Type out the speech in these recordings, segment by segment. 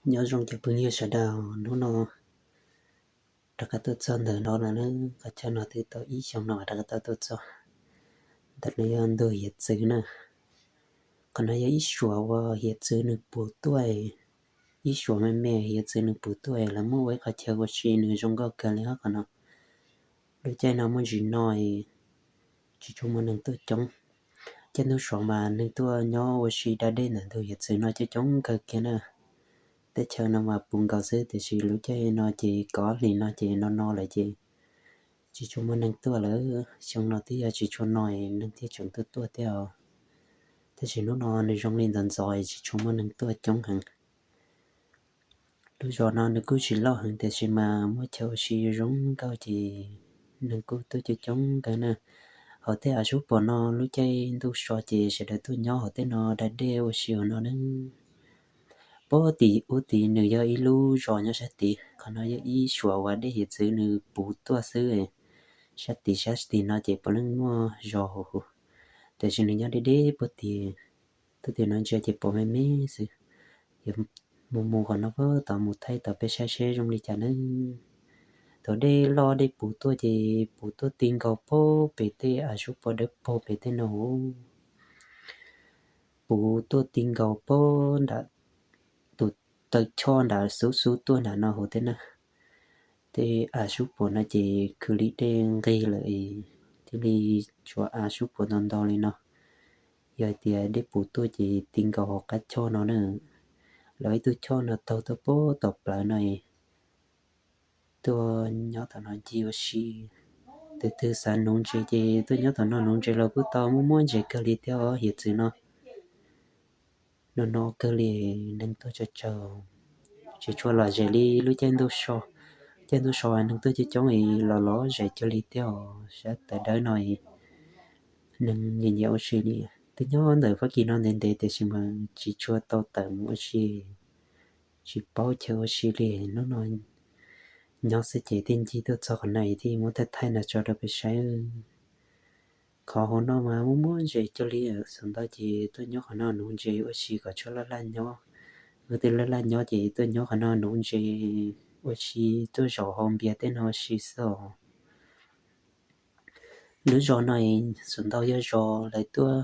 Nyob zoo cov phooj ywg sawv daws, hnub no rov qab tuaj txog ntawm no lawm na. Qhov chaw no twb tau ib xyoos no rov qab tau tuaj txog. Ntawm no yog ntug hiav txwv na. Qhov no yog ib suam uas hiav txwv nws puv tuaj, ib suam me me hiav txwv nws puv tuaj, lawv muab ua ib qhov chaw ua si nws zoo nkauj kawg li qhov no. Lub caij no muaj ntsis no tsis tshua muaj neeg tuaj coob. Caij ntuj so mas neeg tuaj nyob ua si da dej ntawm ntug hiav txwv no coob coob kawg kiag na. Teb chaws no mas puv nkaus xwb, tiam sis lub caij no ces kaum ob hlis no ces no no lawm ces tsis tshua muaj neeg tuaj lawm. Xyoo no twb yog tsis tshua no neeg thiaj tseem tuaj tuaj thiab os. Tab sis hnub no nws zoo li ntxov ntxov tsis tshua muaj neeg tuaj coob heev. Lub zos no nws kuj tsis loj heev tiam sis mas muaj chaw ua si zoo nkauj ces neeg kuj tuaj coob coob kawg na. Hauv tej av sub pom no lub caij ntuj so ces sawv daws tuaj nyob hauv tej no da dej ua si hauv no na. Puag tim ub tid nws yog ib lub zos nyob sab tid, qhov no yog ib suam uas dej hiav txwv nws puv tuaj xwb. Sab tid sab tid no ces puav leej muaj zos huv huv, tiam sis nws nyob deb deb puag tim. Tuaj tim no ntsia ces pom me me xwb. Yog mus mus qhov no puag tod mus thaij tod peb saib seb zoo li cas nawb. Thaum dej loj dej puv tuaj ces puv tuaj ti nkaus puag pem tej av sub pom dawb paug pem tej no. Puv tuaj ti nkaus puag nram tus taw choj nram xub xub tuaj nram no huv tej na. Tej av sub pom no ces khwv li dej nqig lawm, thiaj li tshuav av sub pom ntau ntau li no. Yog hais tias dej puv tuaj ces ti nkaus hauv qab choj no na. Lawv ib tug choj no taug tuaj puag tom plawv no, tuaj nyob tom no ncig ua si. Tus twg xav nuv ntses ces tuaj nyob tom no nuv ntses los kuj tau, muaj muaj ntses kawg li thiab os. Hiav txwv no no no kawg li, neeg tuaj tsawg tsawg, tsis tshua lom zem li lub caij ntuj so. Caij ntuj so neeg tuaj coob coob es los lom zem kawg li thiab os. Sab tawv dawb no neeg nyiam nyiam ua si li. Twb nyob ntawm Fab Kis no ntev ntev tiam sis mas tsis tshua tau tawm mus ua si, tsis paub chaw ua si li. Hnub no nyob xwb ces thiaj ncig tuaj txog qhov no thiaj muab thaij thaij no tso rau peb saib. Qhov hauv no mas muaj muaj ntses kawg li, xav ntau ces tuaj nyob qhov no nuv ntses ua si kom tshuav laj laj nyob. Wb twb laj laj nyob ces tuaj nyob qhov no nuv ntses ua si, tuaj zaum haus npias tej no ua si xwb os. Lub zos no xav ntau yog zos lawv tuaj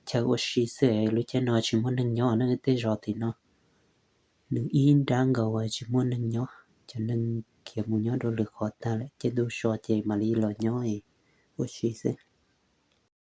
chaw ua si xwb, lub caij no tsis muaj neeg nyob na. Tej zos tim no nws ib nrab nkaus tsis muaj neeg nyob, cov neeg khiav mus nyob dua lwm qhov tag lawm. Caij ntuj so ces mam li los nyob ua si xwb.